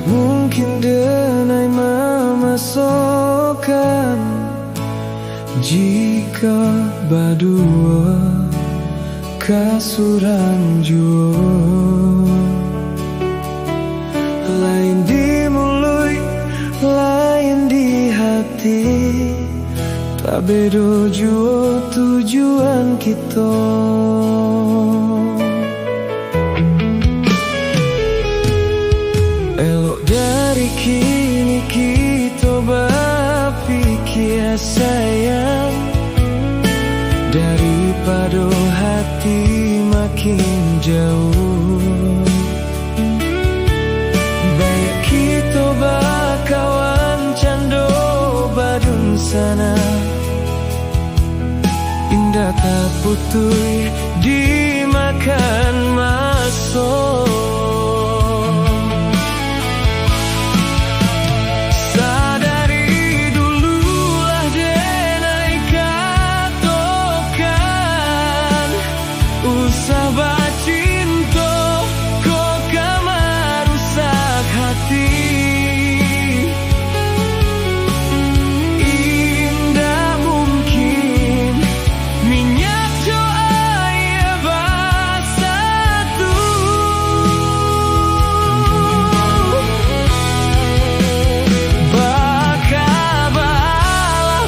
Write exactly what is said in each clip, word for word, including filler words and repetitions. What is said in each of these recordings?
Mungkin denai mamasokan, jika baduo ka surang juo. Lain di muluik, lain di hati, tabedo juo tujuan kito. Elok dari kini kito bapikia, sayang, daripado hati makin jauah. Baiak kito bakawan cando badun sanak, indak taputuih dimakan maso. Sadari dulu lah denai katokan, usah bacinto ko ka marusak hati. Indak mungkin minyak jo aia basatu. Bakabalah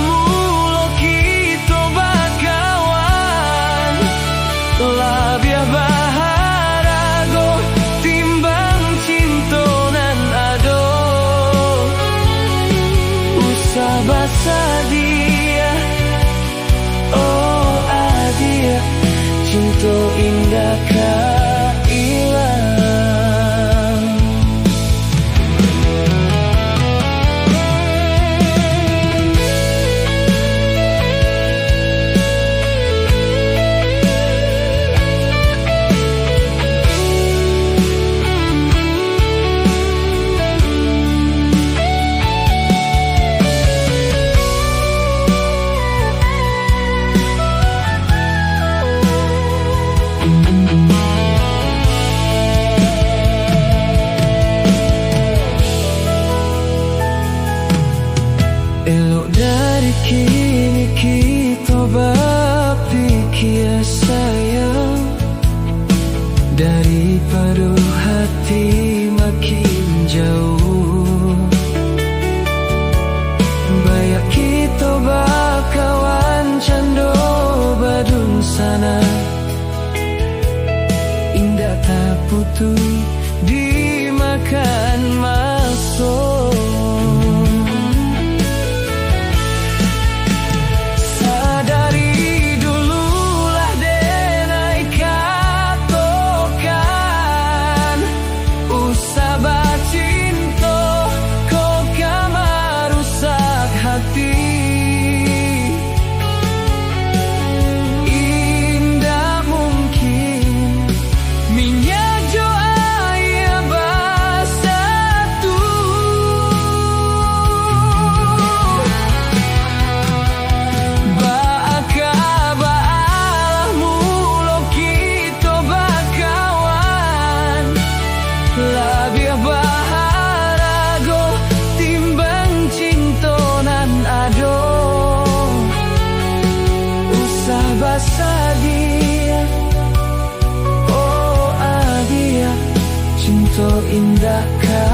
mulo kito bakawan, labiah baharago timbang cinto nan ado. Usah basadiah, oh adiak, cinto indak ka ilang. Elok dari kini kito bapikia, sayang, daripado hati makin jauah. Baiak kito bakawan cando badun sanak, indak taputuih dimakan maso. Sadari dulu lah denai katokan, usah bacinto ko ka marusak hati. Indak mungkin minyak jo aia basatu. Baa ka baalah mulo kito bakawan, labiah baharago timbang cinto nan ado. Usah basadiah, oh adiak, cinto indak ka